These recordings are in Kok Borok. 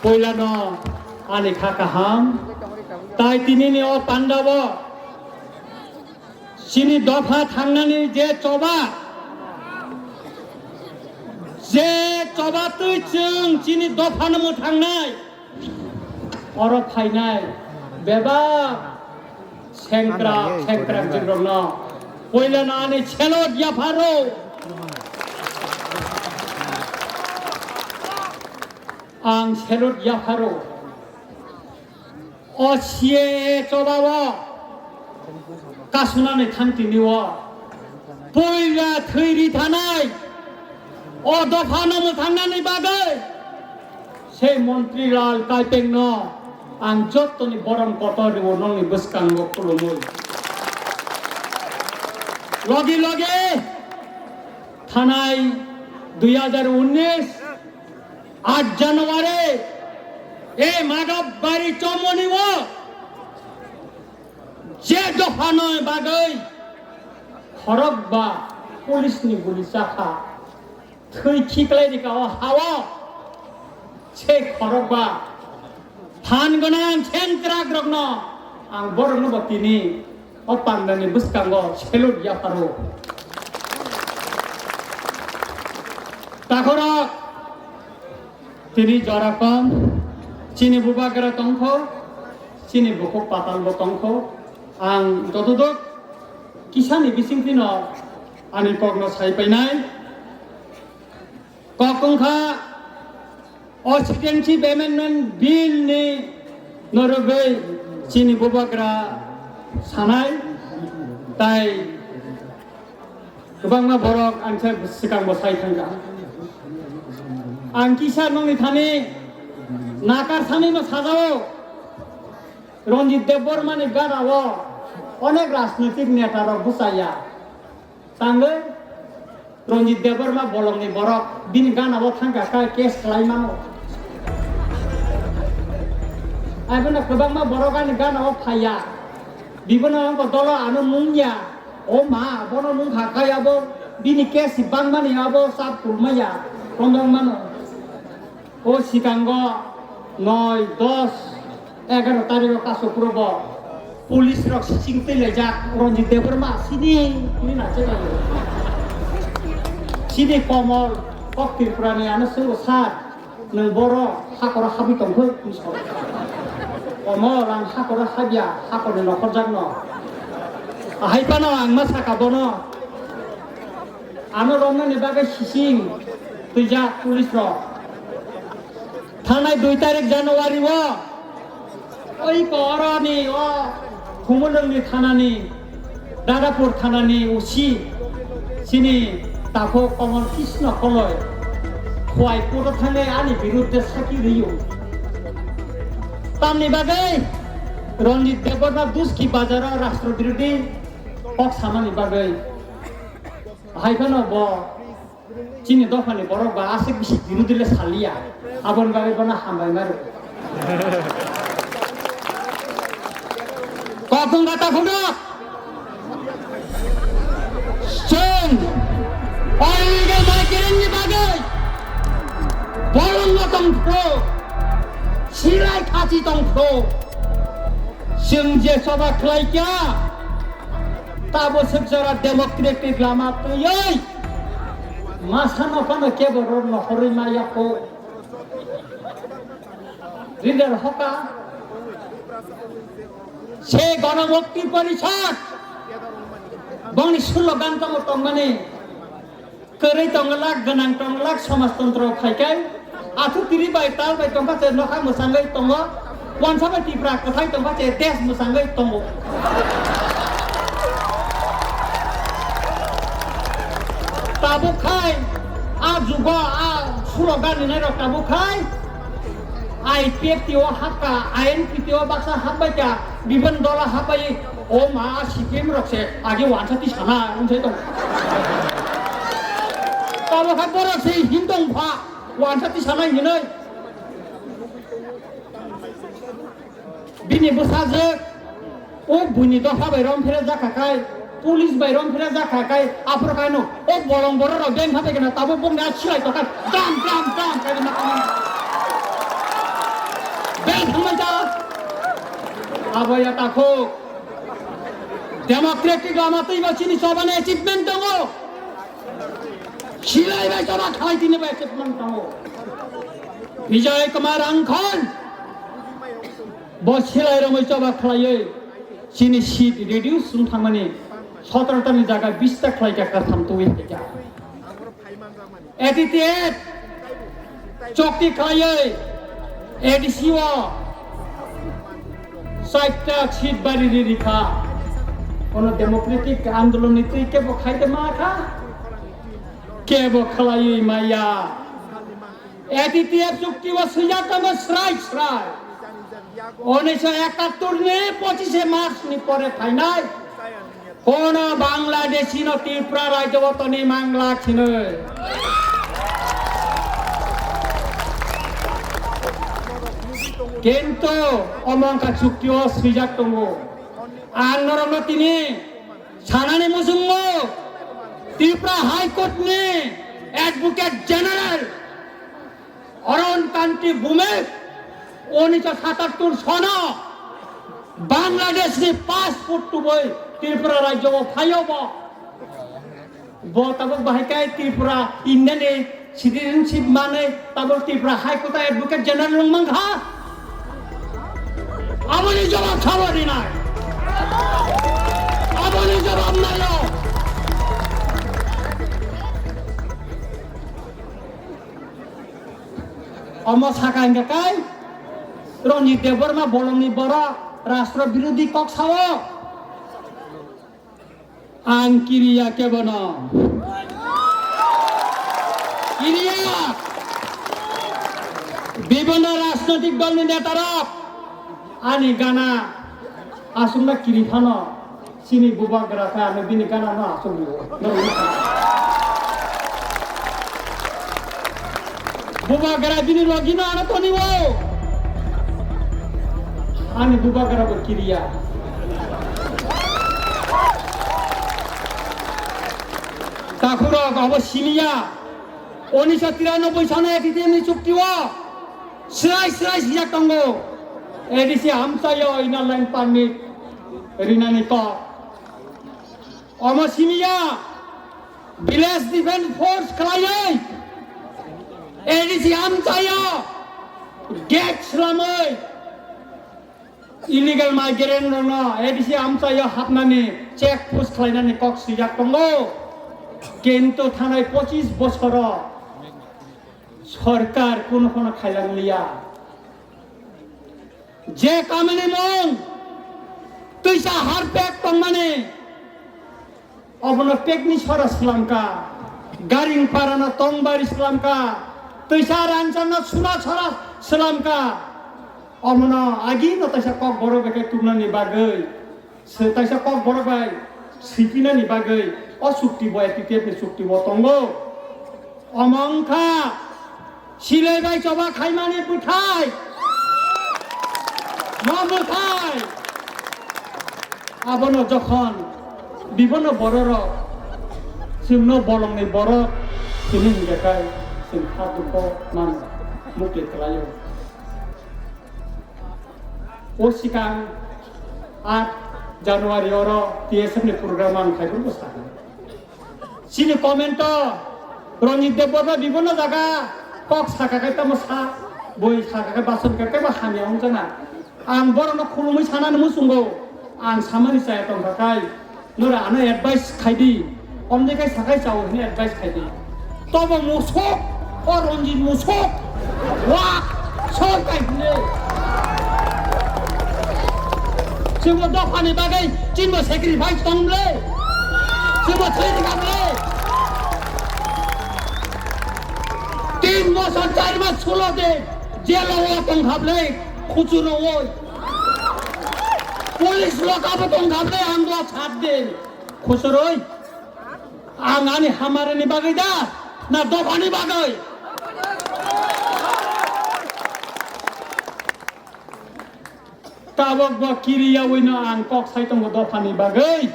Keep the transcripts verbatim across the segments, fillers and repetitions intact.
Puilano ani kha kaham, tai tinini o pandao chini dopha thangnani je choba, je choba twi chwng chini dophano mwthangnai, oro phainai bebak sengkrak sengkrak jingrokno puilano ani selot yapharo. Ang selot yapharo. O C A A chobao kasunani thangtini o puila thwi rithanai o dophano mwthangnani bagwi sei Montri Lal Kaipengno ang jottoni borom kotor rio nongni bwskango khulumui. Logi logi thanai dui hajar unnish aat January, e Madhobari chomoni o je dophano bagwi khorokba police ni guli chakha, thwi khiklai rika o hao, se khorokba phan gwnang sengkrak rokno ang borokno bo tini o pandani bwskango salute yapharo. Takhorok tini jora kom, chini bubagra tongkho, chini bukhuk patalbo tongkho. Ang jotodok kisani bisingtwino ani kokno sai painai. Kok wngkha o Citizenship Amendment Bill ni norogwi chini bubagra sanai, tai kwbangma borok ang khe swkang bo sai thangkha. Ang kisa nongni thani nakar sanino sajao, Ranjit Debbarma ni gana o onek rajnoitik neta rok bwchaya. Tangwi Ranjit Debbarma bolongni borok bini gana o thangkha kha case khlai mano. Abono kwbangma borok ani gana o phaiya. Bibono wngkha dolo ano mungya. O ma, bono mung kha khai abo bini case bangmani abo sab kulmaya. Kondong mano. O sikango noi, dos, egaro tarikh o kaso puro bo police rok sising twi laijak Ranjit Debbarma sini hwnwi nache laio. Sini Komol kok Tripura ni ano swngo sir, nwng boro hakoro habwi tongkho hwnwi sao. Komol ang hakoro habya, hakorni nokhorjak no. Ahai phano ang ma saka bono. Ano romnani bagwi sising twijak police rok. Thangnai dui tarik January o oi Koorani o Khumulwngni thanani, Dadapur thanani O C chini takhuk Komol Krishna Koloi Khowai court o thangwi ani birudde sakhi rwio. Tamni bagwi Ranjit Debbarma Duski Bazar o rashtra birodhi kok samani bagwi. Hai phano bo chini dophani borok ba aswk bisi birodhi le saliya, aboni bagwi bono hambai maro. Kokong kata phuno chwng illegal migrant ni bagwi bolongno tong phro, silai khachi tong phro, chwng je choba khlai kya, tabo swk jora democratic lama twiwi. Masa no phano kebo rok no horwi ma yako. Leader hoka. Se Ganamukti Parishad. Bongni slogan tamo tongmani. Kwrwi tonglak, gwnang tonglak, somajtontro khai khai. Athu tiri bai tal bai tongkha se nokha mwsangwi tongo. Wansa bai Tipra kwthai tongkha se desh mwsangwi tongo. Tabuk khai, a jugo, a slogan ni nairok tabuk khai, I P F T o hakka, I N P T o baksa hakbai kha, bibin dola hakbai, o ma C P M rok se agi wansa ti sana, wngse tong. Tabuk khai borok se hintong pha, wansa ti sana hinoi. Bini bwsajwk o buini dopha bai rom phira jakha khai, police bai rom phira jakha khai, aphuru khai no o bolong borok rok beng phabai kheno tabuk bongni a silai tokha dam dam dam khai ma. Bel thangmanja. Abo ya takhuk. Democratic lama twibo chini chobani achievement tongo. Silai bai choba khlai tini bai achievement tongo. Bijoy Kumar Angkhon. Bo silai romwi choba khlaiwi chini seat reduce wng thangmani sotoro tani jaga bish ta khlai kha, katham twi kha. A T T F chokti khlaiwi A D C o chaita seat bari ri rikha. Kono democratic andolon ni twi kebo khaide ma kha, kebo khlaiwi maya. A T T F chukti o swijak tongo srai srai. Unisho ekattor ni pochishe March ni pore phainai kono Bangladeshi no Tripura rajyo o toni mangla hinwi. Kintu omo wngkha chukti o swijak tongo. Ang norokno tini sanani muchungo Tripura High Court ni Advocate General Arun Kanti Bhowmik, unisho satattor sono Bangladesh ni passport tubui Tripura rajyo o phaio bo. Bo tabuk bahai khe Tripura India ni citizenship manwi tabuk Tripura High Court o Advocate General wng mankha. Aboni jawab sabo rinai. Aboni jawab naio. Omo saka hingka kai Ranjit Debbarma bolongni borok rashtra birodhi kok sao. Ang kiriya kebono. Kiriya. Bibhinno rajnoitik dolni netarok ani gana aswkno kiri phano. Chini bubagra khe ano bini gana no aswk liyo. Bubagra bini logi no ano toni o. Ani bubagra bo kiriya. Takhurok abo siniya. Unisho tiranoboi sano A T T F ni chukti o srai srai sijak tongo. A D C amchaio inner line permit rinani kok. Omo simiya village defense force khlaiwi A D C amchaio gate slamwi illegal migrant rokno A D C amchaio hapnani check post khlainani kok swijak tongo. Kintu thanai pochis bosoro sorkar kuno kono khailang liya. Je kamini mung twisa harpek tongmani, obono pekni sora slamka, garing parano tongbari slamka, twisa rangchakno suna sora slamka, omono agino taisa kok borok bai khe tubnani bagwi. Se taisa kok borok bai swipinani bagwi o chukti bo A T T F ni chukti bo tongo. Omo wngkha silai bai choba khaimani bwthai. Mo bwthai. Abono jokhon bibono bororok chwngno bolongni borok simi hingya kai chwng kha dukho mano mukti kwlaio. O sikang aat January oro T S F ni program ang khai phuru sakha. Chini comment o Ranjit Debbarma bibhinno jaga kok sakha khe tamo sa, boi sakha khe bason khe tamo hamya wngjakna. Ang borokno khulumwi sanani muchungo, ang samani chaya tongkha khai. Nora ano advice khaidi, omde kai sakai chao hini advice khaidi. Tobo musuk, o Ranjit musuk, wa, soi kai hini. Chwngbo dophani bagwi chwngbo sacrifice tong ble, chwngbo thwi rwkha ble. Tin bosor char mas sulo de jelo o tong kha ble, khuchuro oi. Police lokabo tong kha ble, ang bo sat de. Khosor oi, ang ani hamarani bagwi da, na dophani bagwi? Tabok bo kiriyawi no ang kok sai tongo dophani bagwi.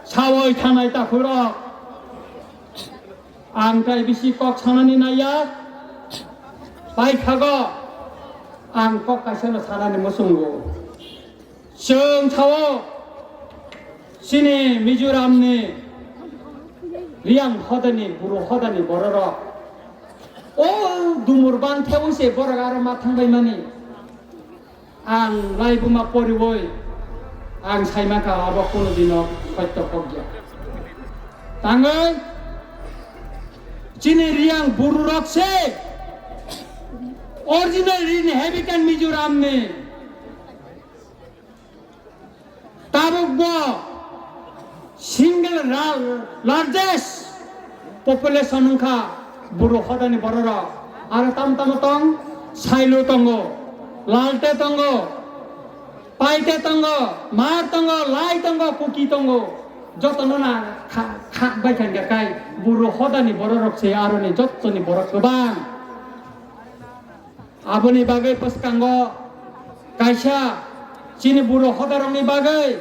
Sawoi thanai takhurok. Ang tai bisi kok sanani naiya. Paithago. Ang kok kaisa no sanani muchungo. Chwng sao chini Mizoramni Riyang hodani, Buru hodani bororok. O dumur bang thebwi se borok aro ma thangbai mani. Ang laibuma poriwi ang saimaka abo kono dino sotyo kokya. Tangwi chini Riyang Buru rok se original inhabitant Mizoramni. Tabuk bo single ra-, largest population wngkha Buru hodani bororok. Aro tamo tamo tong, Sailu tongo, Lalte tongo, Paite tongo, Mar tongo, Lai tongo, Kuki tongo. Jotono na kha-, kha bai kha kai Buru hodani bororok se aroni jottoni borok kwbang. Aboni bagwi bwskango kaisa chini Buru hodarokni bagwi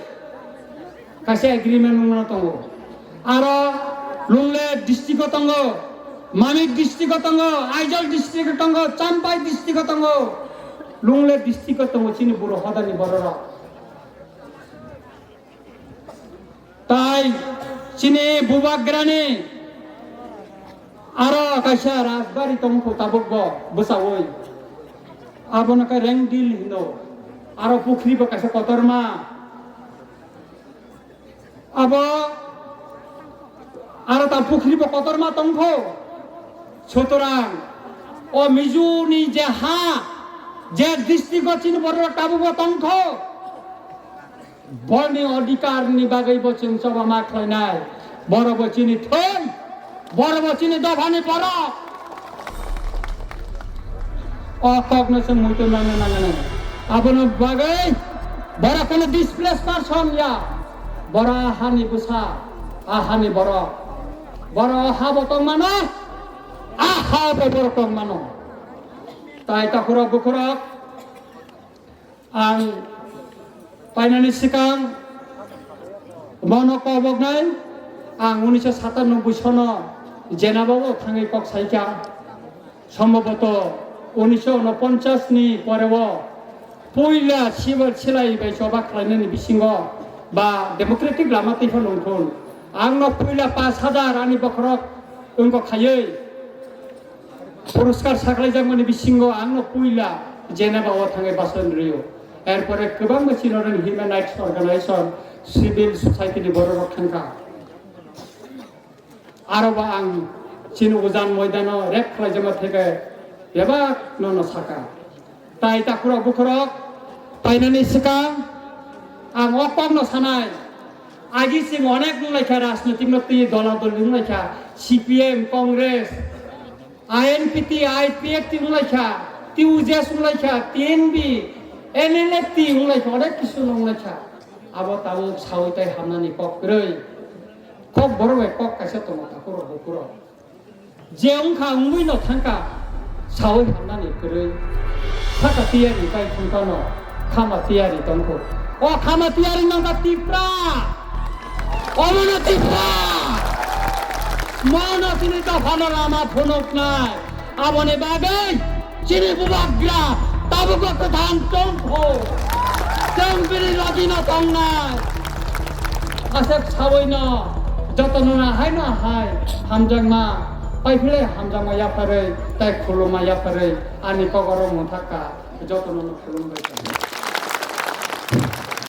kaisa agreement wngmano tongo. Aro Lunglei district o tongo, Mamit district o tongo, Aizawl district o tongo, Champhai district o tongo, Lunglei district o tongo chini Buru hodani bororok. Tai chini bubagrani aro kaisa rajbari tongkhu tabukbo bwsaui. Abono khe Rengdil hino. Aro pukhri bo kaisa kotorma. Abo aro ta pukhri bo kotorma tongkhu. Sutorang o Mizuni je ha, je district o chini borok tabukbo tongkhu. Borni odhikar ni bagwi bo chwng choba ma khlainai. Borok bo chini thwi, borok bo chini dophani borok. O kok no chwng muitu nangna nangna. Abono bagwi borok kono displaced person ya. Borok hani bwsa, a hani borok. Borok ha bo tong mano, a ha bo borok tong mano. Tai takhurok bukhurok. Ang painani swkang bono koboknai, ang unisho satanoboi sono Jenabao thangwi kok saikha, sombhoboto unisho unoponchas ni poreo puila sibar silai bai choba khlainani bisingo ba democratic lama twiphano wngthun. Angno puila pash hajar ani bokhorok wngkok khaiwi, Puraskar saklaijakmani bisingo angno puila Geneva o thangwi bason rwio. Erpore kwbangma chini human rights organization, civil society ni bororok thangkha. Arobo ang chini ujan moidano rep khlaijakma theke bebak nono saka. Tai takhurok bukhurok painani swkang ang o kokno sanai. Agi chwng onek wnglaikha, rajnitik no twi dola doli wnglaikha, C P M, Congress, I N P T, I P F T wnglaikha, T U J S wnglaikha, T N B, N L F T wnglaikha, onek kisu wnglaikha. Abo tabuk sawi tai hamnani kok kwrwi. Kok borok bai kok kaisa tongo takhurok bukhurok. Je wngkha wngwi no thangkha, sawi hamnani kwrwi. Saka tiyari bai thangkha no, khama tiyari tongkho. O khama tiyari nangkha Tipra. Omono Tipra. Mono chini dophano lama phunuknai. Aboni bagwi chini bubagra tabukbo kwthang tongkho. Chwng bini logino tongnai. Aswk sawi no jotono no hai no hai hamjakma, paiphle hamjakma yapharwi tai khulumma yapharwi ani kokoro mungthakka jotono no khulumbai tongo.